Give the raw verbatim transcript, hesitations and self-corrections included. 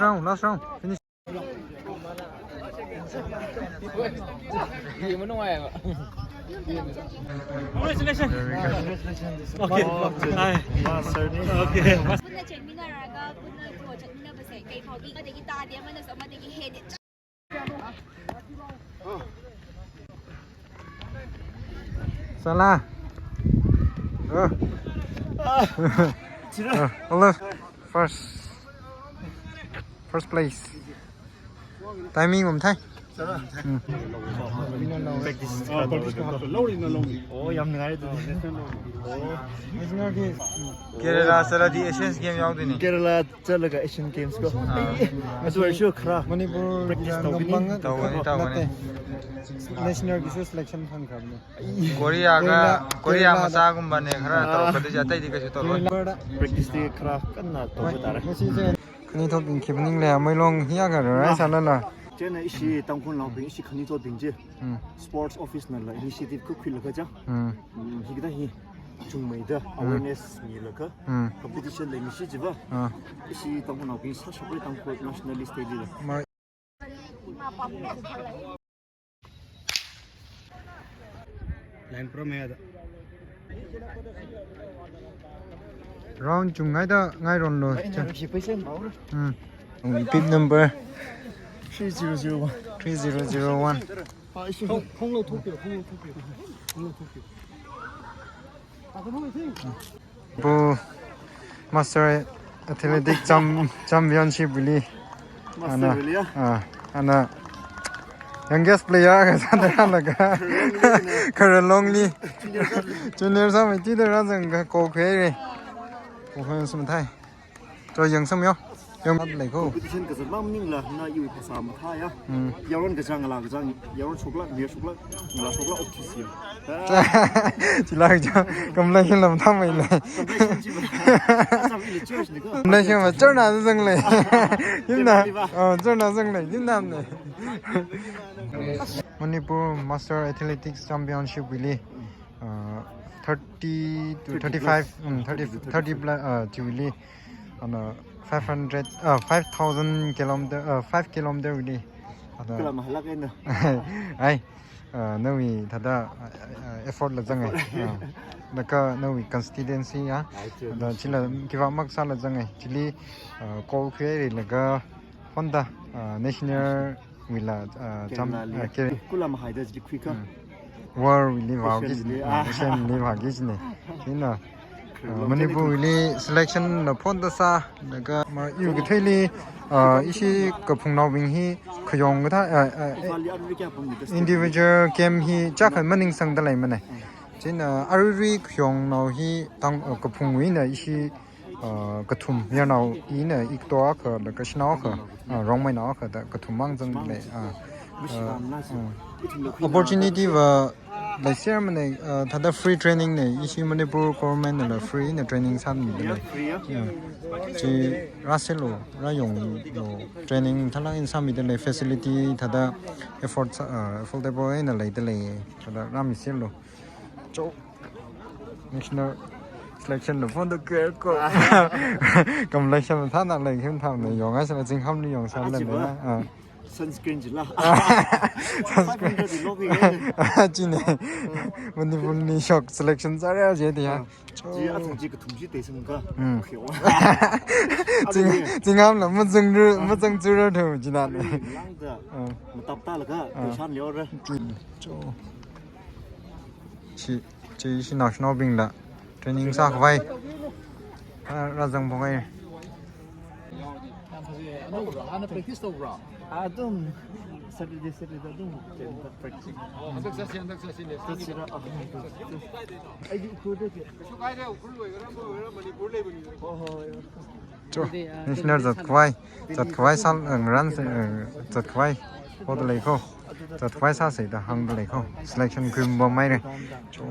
Round, last round. Finish. Congratulations. Okay. Hi. ꯄꯨꯟꯅ ꯆꯦꯟꯃꯤꯟꯅꯔꯒ, ꯄꯨꯟꯅ draw ꯆꯠꯃꯤꯟꯅꯕꯁꯦ ꯀꯩ ꯐꯥꯎꯒꯦ? ꯑꯃꯗꯒꯤ ꯇꯥꯗꯦ, ꯑꯃꯅꯁꯨ ꯑꯃꯗꯒꯤ ꯍꯦꯟꯅ Salah. Oh. Oh, hello. First, first place. Timing ꯎꯝ ꯊꯥꯏ. ꯎꯝ. Practice. Oh, ꯌꯥꯝ ꯅꯨꯡꯉꯥꯏꯔꯦ ꯑꯗꯨꯗꯤ꯫ Kerala ꯆꯠꯂꯗꯤ Asian Games ꯌꯥꯎꯗꯣꯏꯅꯤ꯫ Kerala ꯆꯠꯂꯒ Asian Games ꯀꯣ꯫ ꯑꯥ꯫ ꯑꯗꯨ ꯑꯣꯏꯔꯁꯨ ꯈꯔ ꯃꯅꯤꯄꯨꯔ practice ꯇꯧꯒꯅꯤ꯫ ꯇꯧꯒꯅꯤ, ꯇꯧꯒꯅꯤ꯫ National ꯒꯤꯁꯨ selection ꯐꯪꯈ꯭ꯔꯕꯅꯦ꯫ Korea ꯒ, Kerala, Korea Kerala ꯗ꯫ ꯃꯆꯥꯒꯨꯝꯕꯅꯦ ꯈꯔ ꯑꯥ꯫ ꯇꯧꯔꯛꯀꯗꯣꯏꯁꯦ, ꯑꯇꯩꯗꯤ ꯀꯩꯁꯨ ꯇꯧꯔꯣꯏ꯫ Practice ꯇꯤ ꯈꯔ ꯀꯟꯅ ꯇꯧꯕ ꯇꯥꯔꯦ꯫ ꯉꯁꯤꯁꯦ ꯈꯅꯤꯊꯣꯛꯄꯤꯡ ꯈꯤꯕꯅꯤꯡꯂꯦ, ꯃꯩꯂꯣꯡ ꯍꯤꯌꯥꯒ ꯔꯥꯏ ꯁꯥꯂꯥꯂ꯫ ꯆꯦꯟꯅ ꯏꯁꯤ ꯇꯥꯡꯈꯨꯜ ꯂꯥꯎꯕꯤꯡ, ꯏꯁꯤ ꯈꯅꯤꯊꯣꯛꯄꯤꯡꯁꯦ꯫ ꯎꯝ꯫ Sports office ꯅ ꯂ initiative ꯈꯨ ꯈꯨꯜꯂꯒ ꯆꯥ꯫ ꯎꯝ꯫ ꯎꯝ, ꯍꯤꯒꯗ ꯍꯤ ꯆꯨꯝꯃꯩꯗ ꯎꯝ꯫ Awareness ꯃꯤꯂꯒ ꯎꯝ꯫ Competition ꯂꯩ ꯃꯤꯁꯤ ꯖꯤꯕ꯫ ꯑꯥ꯫ ꯏꯁꯤ ꯇꯥꯡꯈꯨꯜ ꯂꯥꯎꯕꯤꯡ ꯁꯥ ꯁꯣꯛꯂꯦ ꯇꯥꯡꯈꯨꯜ nationalist ꯂꯩ ꯂꯤꯂ꯫ ꯃ- Line ꯄꯨꯔꯝꯃꯦ ꯑꯗ꯫ Round ꯆꯨꯝꯉꯥꯏꯗ ꯉꯥꯏꯔꯣꯟꯂꯣ꯫ ꯎꯝ꯫ ꯎꯝ, pit number three zero zero one. Three zero zero one꯫ ꯈꯣꯡ-, ꯈꯣꯡ ꯂꯧꯊꯣꯛꯄꯤꯌꯣ, ꯈꯣꯡ ꯂꯧꯊꯣꯛꯄꯤꯌꯣ, ꯈꯣꯡ ꯂꯧꯊꯣꯛꯄꯤꯌꯣ꯫ ꯕꯨ Master Athletic Cham-, Championship ꯕꯨꯂꯤ꯫ Master ꯑꯅ, ꯕꯨꯂꯤ, ꯑ? ꯑ, ꯑꯅ youngest player ꯒ ꯁꯥꯟꯅꯔꯝꯂꯒ ꯈꯔ ꯂꯣꯡꯂꯤ꯫ Junior ꯁꯥ-, junior ꯁꯥꯃꯩ ꯇꯤꯗ ꯔꯥꯖꯪꯒ ꯀꯣꯛꯈ꯭ꯔꯦ꯫ ꯋꯥꯈꯜ ꯁꯨꯝ ꯊꯥꯏ꯫ ꯇꯣ ꯌꯦꯡꯁꯝ ꯌꯣ꯫ ꯌꯥꯝ ꯂꯩꯀꯣ꯫ Competition ꯀꯖꯠ ꯃꯥ ꯃꯅꯤꯡ ꯂꯥ, ꯅ ꯏ ꯄꯩꯁꯥ ꯃꯊꯥ ꯌꯥ꯫ ꯎꯝ꯫ ꯌꯥꯔꯣꯟ ꯀꯖꯥꯡ ꯂꯥ ꯀꯖꯥꯡ, ꯌꯥꯔꯣꯟ ꯁꯣꯛꯂꯥ, ꯃꯤꯌꯥ ꯁꯣꯛꯂꯥ, ꯉꯂꯥ ꯁꯣꯛꯂꯥ, ꯑꯣꯛ ꯊꯤꯁꯤ ꯌꯥ꯫ ꯆꯤꯂꯥ ꯀꯖꯥꯡ, ꯀꯝꯂꯥ ꯍꯤꯜ ꯂꯝ ꯊꯝꯃꯩ ꯂꯩ꯫ Competition ꯁꯤ ꯃꯊꯥ꯫ ꯑꯆꯥ, ꯃꯤ ꯂꯩ ꯆꯔꯁ ꯅꯤꯀꯣ꯫ ꯅ ꯁꯤ ꯃ ꯆꯔꯅ ꯆꯪ ꯂꯩ꯫ ꯌꯨꯝꯅ꯫ ꯀꯦꯝꯂꯤꯕ꯫ ꯑ, ꯆꯔꯅ ꯆꯪ ꯂꯩ꯫ ꯌꯨꯝꯅ ꯅꯦ꯫ Manipur Master Athletics Championship ꯕꯨꯂꯤ꯫ ꯎꯝ꯫ ꯑ, thirty to thirty plus. Thirty-five, um, thirty, thirty plus, ꯑ, ꯕꯨꯂꯤ꯫ ꯑꯅ five hundred, ꯑ, five thousand kilometer, ꯑ, five kilometer ꯕꯨꯂꯤ꯫ ꯑꯗ ꯀꯂꯝ ꯍꯜꯂꯛꯑꯦꯅ꯫ ꯑꯩ, ꯑ, ꯅꯪꯒꯤ ꯊꯥꯗ, ꯑ, ꯑ, effort ꯂꯥ ꯆꯪꯉꯦ꯫ Effort꯫ ꯑ, ꯅꯀ ꯅꯪꯒꯤ constituency, ꯑ, ꯑꯥꯏ, ꯆꯦ, ꯑꯗ ꯆꯦ꯫ ꯆꯤꯂ ꯀꯤꯕꯥ ꯃꯛ ꯁꯥꯂ ꯆꯪꯉꯦ꯫ ꯆꯤꯂꯤ, ꯑ, call ꯈꯨꯌꯥꯏ ꯂꯩꯔꯒ ꯐꯣꯟꯗ, ꯑ, national ꯋꯤꯂꯥ, ꯑ, ꯆꯝ-, ꯀꯦꯔꯂꯥ ꯂꯤ꯫ ꯑ, ꯀꯦ-, ꯀꯨꯂꯥ ꯃꯍꯥꯏꯗ ꯖꯤꯗꯤ ꯈꯨꯏꯀ꯫ ꯎꯝ꯫ World ꯋꯤꯂꯤ ꯚꯥꯎꯒꯤ Asian ꯖꯤꯅꯤ, ꯂꯤ, ꯑ, ꯑ꯫ Asian ꯂꯤ ꯚꯥꯎꯒꯤ ꯖꯤꯅꯤ꯫ ꯁꯤꯅ, ꯑ, ꯈꯔ ꯃꯅꯤꯄꯨꯔ ꯂꯣꯝꯗꯗꯤ ꯋꯤꯂꯤ selection ꯅ ꯐꯣꯟꯗ ꯁꯥ, ꯅꯒ ꯃ-, ꯏꯎ ꯀꯩꯊꯦꯜꯂꯤ, ꯑ, ꯏꯁꯤ ꯀꯐꯨꯡꯅꯥꯎꯕꯤꯡ ꯍꯤ ꯈꯌꯣꯡ ꯀꯊꯥ, ꯑ, ꯑ, ꯏꯝꯐꯥꯜꯗꯤ ꯑꯔꯨꯔꯤ ꯀꯌꯥ ꯐꯪꯗꯦ, ꯗꯁ individual game ꯍꯤ ꯆꯥꯈꯟ ꯃꯅꯤꯡ ꯁꯪꯗ ꯂꯩꯃꯅꯦ꯫ ꯎꯝ꯫ ꯁꯤꯅ ꯑꯔꯨꯔꯤ ꯈꯌꯣꯡꯅꯥꯎ ꯍꯤ ꯇꯥꯡ, ꯑ, ꯀꯐꯨꯡ ꯋꯤꯅ ꯏꯁꯤ ꯑ, ꯀꯊꯨꯝ, ꯌꯥꯅꯥꯎ, ꯏꯅ ꯏꯛꯇꯣ ꯑꯈ, ꯗ ꯀꯁꯤꯅꯥꯎ ꯑꯈ, ꯑ, ꯔꯣꯡꯃꯩꯅꯥꯎ ꯑꯈ, ꯗ ꯀꯊꯨꯝ ꯃꯥꯡꯖꯪ ꯂꯩ, ꯑ, ꯑ, ꯎꯝ꯫ Opportunity ꯕ ꯂꯩꯁꯦꯔꯃꯅꯦ, ꯑ, ꯊꯥꯗ free training ꯅꯦ, ꯏꯁꯤ ꯃꯅꯤꯄꯨꯔ government ꯅ free ꯅ training ꯁꯥꯟꯃꯤꯗ ꯂꯩ꯫ Free ꯌꯥ? ꯎꯝ꯫ ꯆꯤ ꯔꯥꯁꯦꯂꯣ, ꯔꯥꯌꯣꯡꯂꯣ, training ꯊꯥꯂꯥꯡ ꯏꯟ ꯁꯥꯟꯃꯤꯗ ꯂꯩ, facility ꯊꯥꯗ afford ꯁꯥ-, ꯑ, affordable ꯑꯣꯏꯅ ꯂꯩꯗ ꯂꯩꯌꯦ, ꯊꯥꯗ ꯔꯥꯃꯤꯁꯦꯜꯂꯣ꯫ ꯆꯣ꯫ National selection ꯅ ꯐꯣꯟꯗ ꯀꯦꯔ ꯀꯣ꯫ Complexion ꯊꯥꯅ ꯂꯩꯈꯤꯕ ꯊꯥꯝꯅ ꯌꯣꯡꯉꯥꯏꯁꯤꯅ ꯆꯤꯡꯈꯝꯅꯤ ꯌꯣꯡꯁꯥ ꯑꯆꯤꯕ꯫ ꯂꯩꯅ꯫ ꯑ꯫ Sunscreen ꯖꯤꯂꯥ꯫ Sunscreen꯫ Five hundred ꯗꯤ ꯂꯧꯈꯤꯒꯦ꯫ ꯆꯤꯅꯦ꯫ ꯃꯅꯤꯄꯨꯔꯅꯤ ꯁꯣꯛ selection ꯆꯥꯔꯦ ꯍꯧꯖꯤꯛꯇꯤ ꯍꯥ꯫ ꯑ꯫ ꯆꯤ ꯑꯊꯪ ꯆꯤ ꯀꯊꯨꯝ ꯆꯤ ꯇꯦꯁꯪꯒ꯫ ꯎꯝ꯫ ꯈꯤꯌꯣ꯫ ꯆꯤꯡ-, ꯑꯗꯨꯅꯦ꯫ ꯆꯤꯡꯉꯝꯅ ꯃꯆꯪ-, ꯃꯆꯪ ꯆꯨꯔ ꯊꯨ ꯖꯤꯅꯥꯅꯦ꯫ ꯂꯥꯡꯗ ꯑ꯫ ꯃꯇꯞ ꯇꯥꯂꯒ ꯑ꯫ ꯄꯩꯁꯥ ꯂꯩꯍꯧꯔꯦ꯫ ꯆꯣ꯫ ꯁꯤ, ꯆꯤ ꯁꯤ ꯅꯥꯎꯁꯤꯅꯥꯎꯕꯤꯡꯗ training ꯁꯥꯈ꯭ꯔꯕꯥꯏ, ꯑ, ꯔꯥꯖꯪ ꯐꯣꯡꯉꯩ꯫ ꯌꯥꯝ ꯐꯖꯩ꯫ ꯑꯅꯧꯕ꯭ꯔꯣ? ꯍꯥꯟꯅ practice ꯇꯧꯕ꯭ꯔꯣ? ꯑꯗꯨꯝ Saturday, Saturday ꯑꯗꯨꯝ ꯀꯩꯅꯣ practice꯫ ꯑꯣ, ꯍꯟꯗꯛ ꯆꯠꯁꯤ, ꯍꯟꯗꯛ ꯆꯠꯁꯤꯅꯦ꯫ ꯆꯠꯁꯤꯔꯥ? ꯑ, ꯑꯩꯗꯤ ꯎꯈ꯭ꯔꯨꯜꯗꯒꯤ꯫ ꯀꯩꯁꯨ ꯀꯥꯏꯗꯦ, ꯎꯈ꯭ꯔꯨꯜ ꯑꯣꯏꯒꯦꯔꯥ, ꯑꯃ ꯑꯣꯏꯒꯦꯔꯥ, ꯃꯅꯤꯄꯨꯔ ꯂꯩꯕꯅꯤꯅ꯫ ꯍꯣꯏ, ꯍꯣꯏ, ꯍꯣꯏ꯫ ꯆꯣ, national ꯖꯠꯈ꯭ꯔꯕꯥꯏ, ꯖꯠꯈ꯭ꯔꯕꯥꯏ ꯁꯥꯜ, ꯑ, ꯉꯔꯥꯡ, ꯑ, ꯖꯠꯈ꯭ꯔꯕꯥꯏ꯫ ꯍꯣꯗ ꯂꯩꯈꯣ꯫ ꯖꯠꯈ꯭ꯔꯕꯥꯏ ꯁꯥꯁꯦ ꯗ ꯍꯪꯗ ꯂꯩꯈꯣ꯫ Selection ꯀꯨꯝꯕ ꯃꯥꯏꯔꯦ꯫ ꯆꯣ꯫